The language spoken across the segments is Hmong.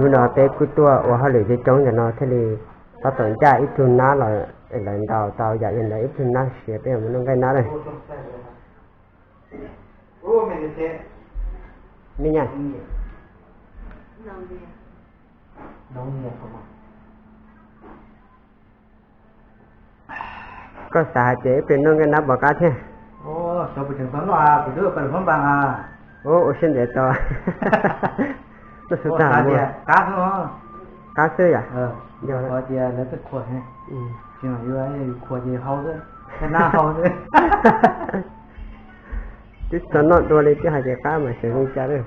Hnub no peb kuj tuaj ua hauj lwm coob coob ntawm no thiaj li tab tom ncaj ib tug nab los, lawv ntaus tau yam li ntawd ib tug nab siav peb mus noj nqaij nab na. Me nyuam, koj xav hais tias ib pliag noj nqaij nab puas qab thiab? Ua siab ntev tau. Qab xwb yom? Twb tsis tau noj dua li twb hais tias qab mas xyov zoo li cas lawm.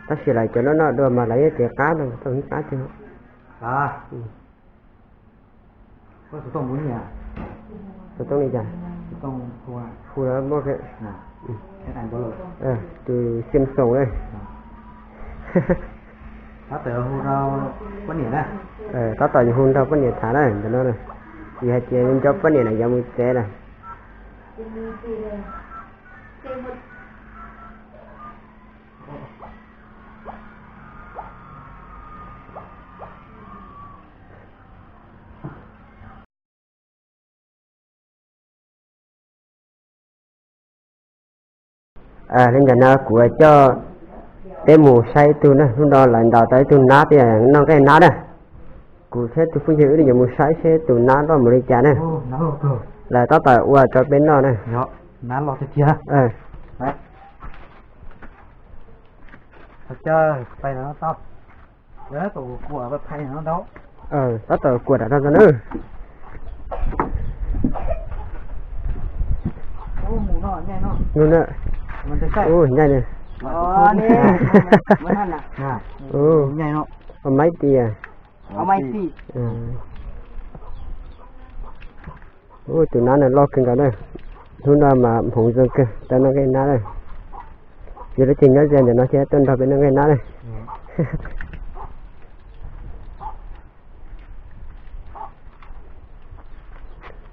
Tab sis lawv cov noj noj dua mas lawv yeej tias qab no, tau qab tiag. Xov tooj li cas? Hu muaj tus Xiam Xoom na. Tab tom yus hu nrog poj niam tham na ntawm no, vim hais tias nco poj niam na yuav mus tsev lawm. Li ntawm no kuv coj peb mus saib ib tug na, hnub no lawv ntaus tau ib tug nab peb noj nqaij nab na. Kuv thiab tus phooj ywg wb yuav mus saib seb tus nab loj mus li cas na. Lawv tab tom ua rau peb noj na. Tab tom kuam rau no na. Nyaij ne. Ua maib ti. Tus nab no loj kawg nkaus na. Hnub no mas hmoov zoo kawg tau noj nqaij nab na. Yog leej twg nyob ze ntawm no thiab tuaj nrog peb noj nqaij nab na.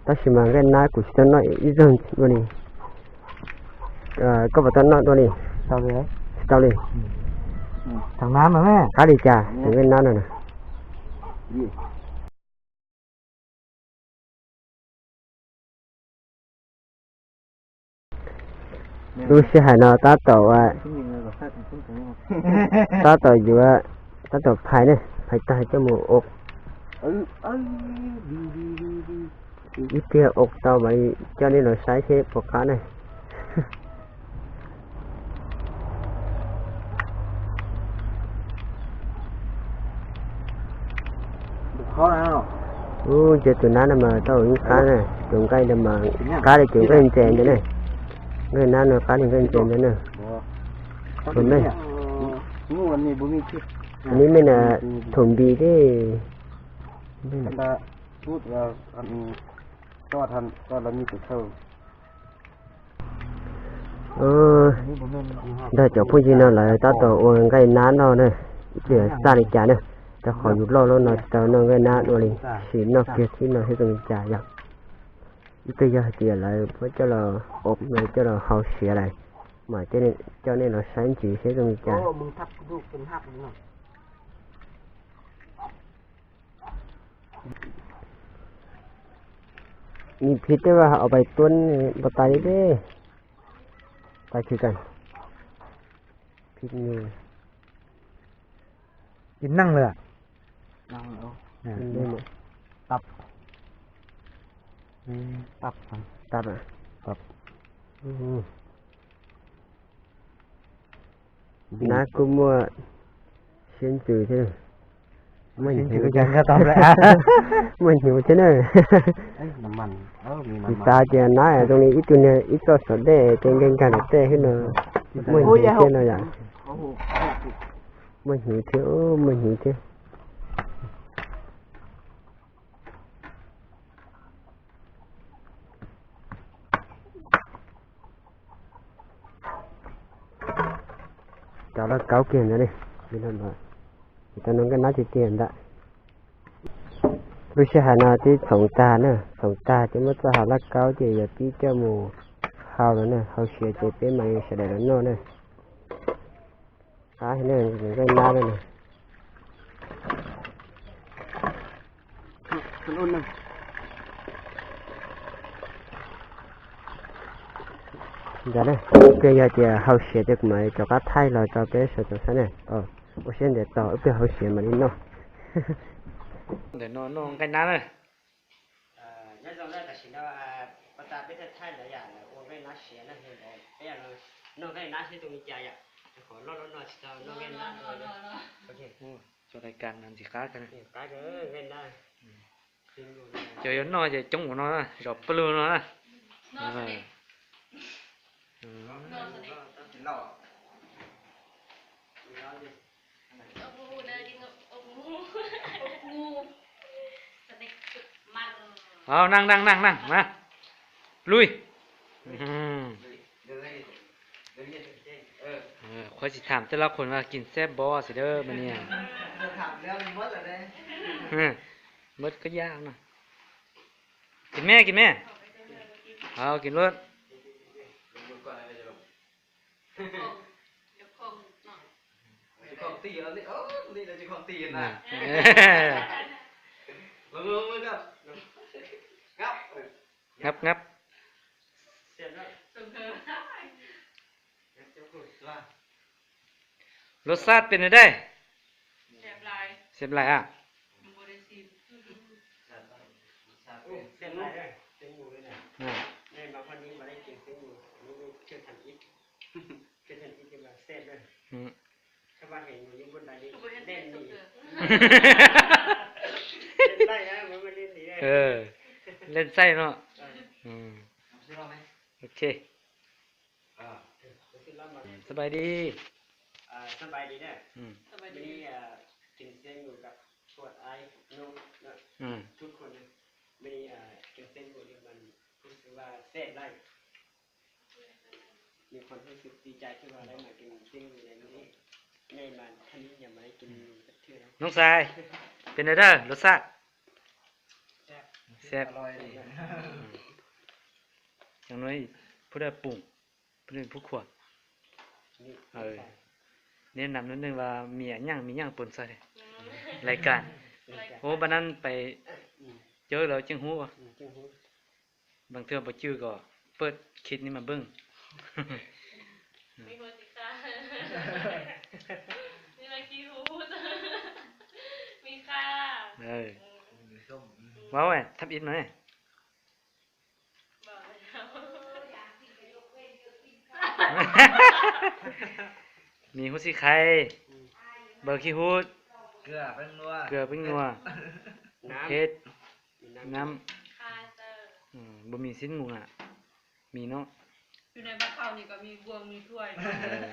Tab sis mas nqaij nab kuv tsis tau noj ib zaug dua li. Koj puas tau noj dua li? Tsis tau li. Qab li cas tus nqaij nab no na? Lub sij hawm no tab tom, tab tom yuav, tab tom phais ne, phais tag coj mus ua ib pliag ua tau mas coj nej los saib seb puas qab ne. Ub, ces tus nab no mas tau ib qab na, tus nqaij no mas qab li tus nqaij ntses ntawd ne. Nqaij nab no qab li nqaij ntses ntawd na. Tus me, tus me na, thum npis thiab. Nrog cov phooj ywg no lawv tab tom ua nqaij nab noj na, ib pliag xaj li cas na, rau qhov yus loj loj no tsis tau noj nqaij nab dua li, sim noj kiag thiab no thiab zoo li cas yom. Ib pliag yog hais tias lawv muab coj los ua no coj los hau siav lawm, mam coj nej los saib ntxiv seb zoo li cas. Nws phiv tej vaj hauv pais tuab npau tais li deb. Tais khwv kas. Phiv nyuj. Ib neej lawm. Tap. Tap. Tap. Nab kuj muaj siab ntsws thiab, muaj hnyuv thiab na. Tsis tas tias nab zoo li ib tug niag ib txoj saum dej ces nkag nkag ntawm tej xwb no, muaj hnyuv thiab no yom. Muaj hnyuv thiab, muaj hnyuv thiab. Cov laj kaub kiag ntawd ne, tau noj nqaij nab tiag tiag ntag. Lub sij hawm no twb txhoov tag na, txhoov tag ces muab txoj hav laj kaub ces yuav pib coj mus hau lawm na, hau siav ces peb mam li sawv daws los noj na. Qab heev na, nqaij nab na. Ntawd, ces yog tias haus siav ces kuv mam rov qab thaij los rau peb sawv daws saib na. Ua siab ntev tos wb peb haus siav mam li noj. Ntawm no noj nqaij nab na. Nyob zoo na, tam sim no pab tas peb thiaj thaij lawv yam lawv ua nqaij nab siav na, peb noj nqaij nab thiab tus me cas yom, qhov loj loj no tsis tau noj nqaij nab. Cov lais kas no ntxim qab kawg, nqaij nab. Cov yuav noj ces coob ua no na, zom pawg lug no na. Au, naj naj naj naj na, lui. Qhuav tsis tham tej lab khuas no kis xeb npob xwb dawb mas niag. Mab koj yaj no. Kis me, kis me. Kis luaj. Ngab ngab. Lus xaj pes nws dej. Xiam lais a. Leej txaij no. Ok. ສະບາຍດີ ສະບາຍດີເດີ ສະບາຍດີ ທຸກຄົນ ມື້ນີ້ກິນເສັ້ນໝູ່ນີ້ມັນຮູ້ສຶກວ່າແຊບຫຼາຍ ມີຄວາມຮູ້ສຶກດີໃຈທີ່ວ່າໄດ້ມາກິນເສັ້ນໝູ່ໃນມື້ນີ້ ໃຫຍ່ມາເທົ່ານີ້ຍັງບໍ່ໄດ້ກິນໝູ່ຈັກເທື່ອ. ນ້ອງຊາຍ ເປັນໃດເດີ ລົດຊາດ? ແຊບ ອະລ່ອຍດີ. ຢ່າງໜ້ອຍ ຜູ້ໃດປຸງ ผู้ใดเป็นผู้ครัว แนะนำนิดนึงว่ามีอะหยัง มีหยังปนใส่ รายการ โอ้ บางนั้นไปเจอแล้วจึงรู้ บางเทื่อบ่จื้อก็เปิดคลิปนี้มาเบิ่ง มีหัวสีขาว มีอะไรขี้หูด มีค่ะ เออ เว้าไอ้ทับอิดมาไอ้ มีหัวสีไข่ เบาขี้หูด เกลือ แป้งนัว เกลือ แป้งนัว เผ็ด น้ำ บ่มีสิ้นหมูอ่ะ มีเนาะ อยู่ในบ้านเขานี่ก็มีบ่วงมีถ้วย เออ